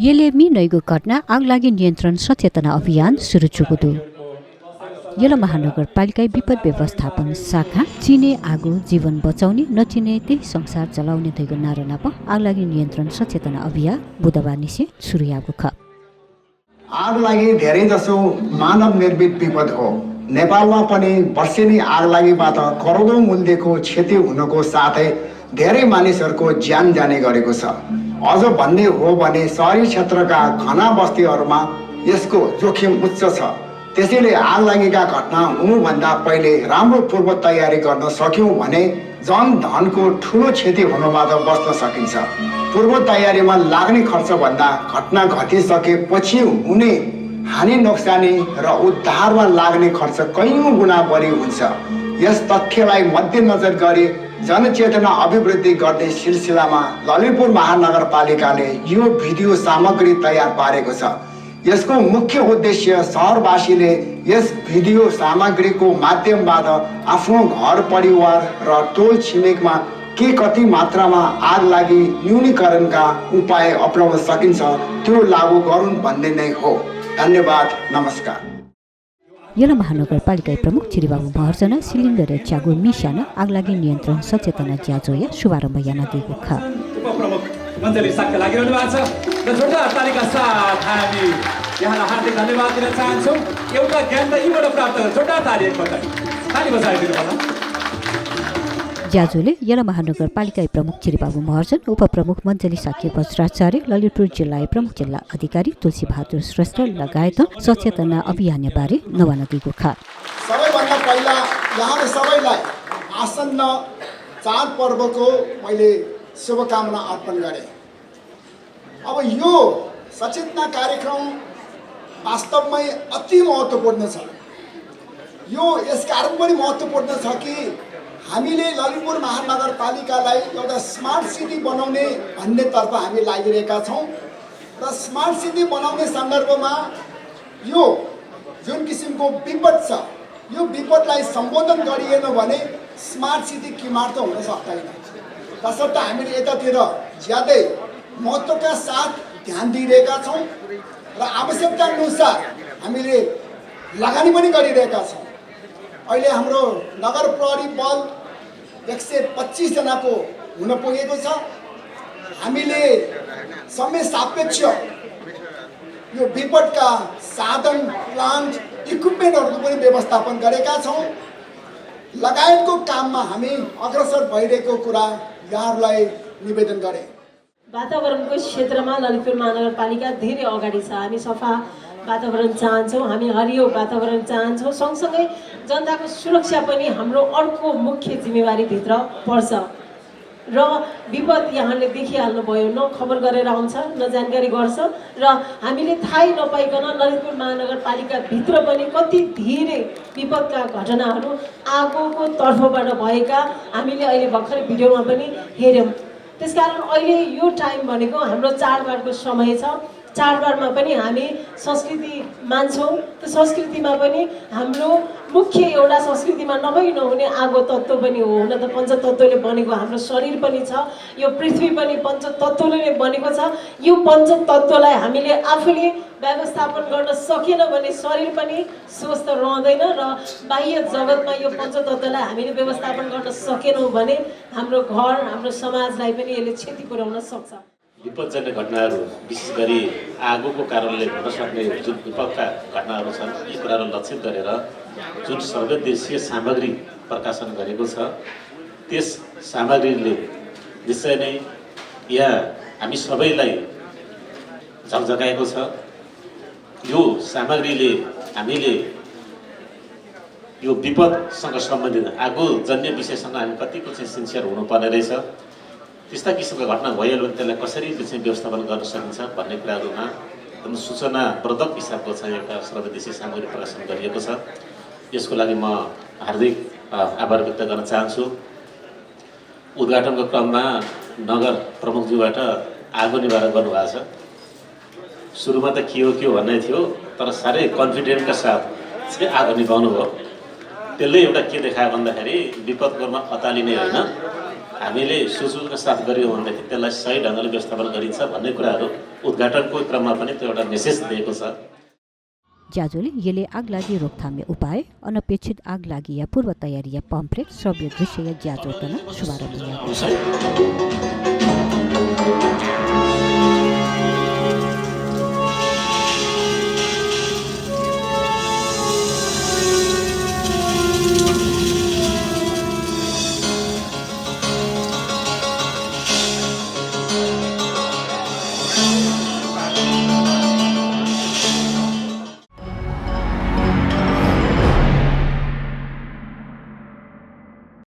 येलेमी नैगो घटना आगलागी नियन्त्रण सचेतना अभियान सुरु चुकुदु येला महानगरपालिका विपद व्यवस्थापन शाखा चिने आगो जीवन बचाउने नचिने त्यही संसार चलाउने थैगो नारानाप आगलागी नियन्त्रण सचेतना अभियान बुधबार निसे सुरु यागो ख आगलागी धेरै जसो मानव निर्मित विपद हो। नेपालमा पनि वर्षेनी आगलागीबाट करोडौं मूल्यको क्षति हुनको साथै धेरै मानिसहरूको ज्यान जाने गरेको छ। अझ भन्ने हो भने शहरी क्षेत्रका घना बस्तीहरूमा यसको जोखिम उच्च छ। त्यसैले आगलागीका घटना हुनुभन्दा पहिले राम्रो पूर्व तयारी गर्न सक्यौं भने जनधनको ठुलो क्षति हुनबाट बच्न सकिन्छ। पूर्व तयारीमा लाग्ने खर्च भन्दा घटना घटिसकेपछि हुने हानि नोक्सानी र उद्धारमा लाग्ने खर्च कैयौं गुणा बढी हुन्छ। यस तथ्यलाई मध्यनजर गरी जनचेतना अभिवृद्धि गर्ने सिलसिलामा ललितपुर महानगरपालिकाले यो भिडियो सामग्री तयार पारेको छ। यसको मुख्य उद्देश्य सहरवासीले यस भिडियो सामग्रीको माध्यमबाट आफ्नो घर परिवार र टोल छिमेकमा के कति मात्रामा आग लागि न्यूनीकरणका उपाय अपनाउन सकिन्छ त्यो लागू गरून् भन्ने नै हो। धन्यवाद, नमस्कार। येला महानगरपालिका प्रमुख चिरिबाबु महर्जन सिलिन्डर च्यागो मिसाना आगलागी नियन्त्रण सचेतना ज्याजोया शुभारम्भ याना दिएको ख उपप्रमुख मञ्जली साक्य लागिरहनु भएको छ र जोरदार तालिका साथ हामी यहाँलाई हार्दिक धन्यवाद दिन चाहन्छौँ। एउटा ज्ञान त यीबाट प्राप्त गर्छ। जोरदार ताली एकपल्ट ताली बजाइदिनु होला। ज्याजोले येला महानगरपालिका प्रमुख चिरिबाबु महर्जन उपप्रमुख मञ्जली साक्य वज्राचार्य ललितपुर जिल्ला प्रमुख जिल्ला अधिकारी तुलसी बहादुर श्रेष्ठ लगायत सचेतना अभियान बारे नवाना दिएको ख सबैभन्दा पहिला यहाँले सबैलाई आसन्न चाड पर्वको मैले शुभकामना अर्पण गरेँ। अब यो सचेतना कार्यक्रम वास्तवमै अति महत्त्वपूर्ण छ। यो यसकारण पनि महत्त्वपूर्ण छ कि हामीले ललितपुर महानगरपालिकालाई एउटा स्मार्ट सिटी बनाउने भन्नेतर्फ हामी लागिरहेका छौँ र स्मार्ट सिटी बनाउने सन्दर्भमा यो जुन किसिमको विपद छ यो विपदलाई सम्बोधन गरिएन भने स्मार्ट सिटी किमार्थ हुन सक्दैन। तसर्थ हामीले यतातिर ज्यादै महत्त्वका साथ ध्यान दिइरहेका छौँ र आवश्यकता अनुसार हामीले लगानी पनि गरिरहेका छौँ। अहिले हाम्रो नगर प्रहरी बल 125 जनाको हुन पुगेको छ। हामीले समय सापेक्ष यो विपदका साधन प्लान्ट इक्विपमेन्टहरूको पनि व्यवस्थापन गरेका छौँ। लगायतको काममा हामी अग्रसर भइरहेको कुरा यहाँहरूलाई निवेदन गरे। वातावरणको क्षेत्रमा ललितपुर महानगरपालिका धेरै अगाडि छ। हामी सफा वातावरण चाहन्छौँ, हामी हरियो वातावरण चाहन्छौँ। सँगसँगै जनताको सुरक्षा पनि हाम्रो अर्को मुख्य जिम्मेवारीभित्र पर्छ र विपद यहाँले देखिहाल्नुभयो, न खबर गरेर आउँछ न जानकारी गर्छ र हामीले थाहै नपाइकन ललितपुर महानगरपालिकाभित्र पनि कति धेरै विपदका घटनाहरू आगोको तर्फबाट भएका हामीले अहिले भर्खरै भिडियोमा पनि हेऱ्यौँ। त्यसकारण अहिले यो टाइम भनेको हाम्रो चाडबाडको समय छ। चाडबाडमा पनि हामी संस्कृति मान्छौँ। त्यो संस्कृतिमा पनि हाम्रो मुख्य एउटा संस्कृतिमा नभई नहुने आगो तत्त्व पनि हो। हुन त पञ्चतत्त्वले बनेको हाम्रो शरीर पनि छ, यो पृथ्वी पनि पञ्चतत्त्वले नै बनेको छ। यो पञ्चतत्त्वलाई हामीले आफूले व्यवस्थापन गर्न सकेन भने शरीर पनि स्वस्थ रहँदैन र बाह्य जगतमा यो पञ्चतत्त्वलाई हामीले व्यवस्थापन गर्न सकेनौँ भने हाम्रो घर हाम्रो समाजलाई पनि यसले क्षति पुर्याउन सक्छ। विपदजन्य घटनाहरू विशेष गरी आगोको कारणले हुन सक्ने जुन विपदका घटनाहरू छन् यी कुरालाई लक्षित गरेर जुन सर्वदेशीय सामग्री प्रकाशन गरेको छ त्यस सामग्रीले निश्चय नै यहाँ हामी सबैलाई झकझकाएको छ। यो सामग्रीले हामीले यो विपदसँग सम्बन्धित आगोजन्य विषयसँग हामी कतिको चाहिँ सिन्सियर हुनुपर्ने रहेछ, त्यस्ता किसिमको घटना भइहाल्यो भने त्यसलाई कसरी चाहिँ व्यवस्थापन गर्न सकिन्छ भन्ने कुराहरूमा एकदम सूचनावर्धक हिसाबको चाहिँ एउटा सर्वदेशीय सामग्री प्रकाशन गरिएको छ। यसको लागि म हार्दिक आभार व्यक्त गर्न चाहन्छु। उद्घाटनको क्रममा नगर प्रमुखज्यूबाट आगो निवारण गर्नुभएको छ। सुरुमा त के हो भन्ने थियो, तर साह्रै कन्फिडेन्टका साथ चाहिँ आगो निभाउनु भयो। त्यसले एउटा के देखायो भन्दाखेरि विपदकोमा अतालिने होइन, हामीले सुझुलका साथ गऱ्यौँ भनेदेखि त्यसलाई सही ढङ्गले व्यवस्थापन गरिन्छ भन्ने कुराहरू उद्घाटनको क्रममा पनि त्यो एउटा मेसेज दिएको छ। ज्याजोले यसले आगलागी रोकथाम उपाय अनपेक्षित आगलागी या पूर्व तयारी या पम्पलेट श्रव्य दृश्य या ज्याजो तना शुभारम्भ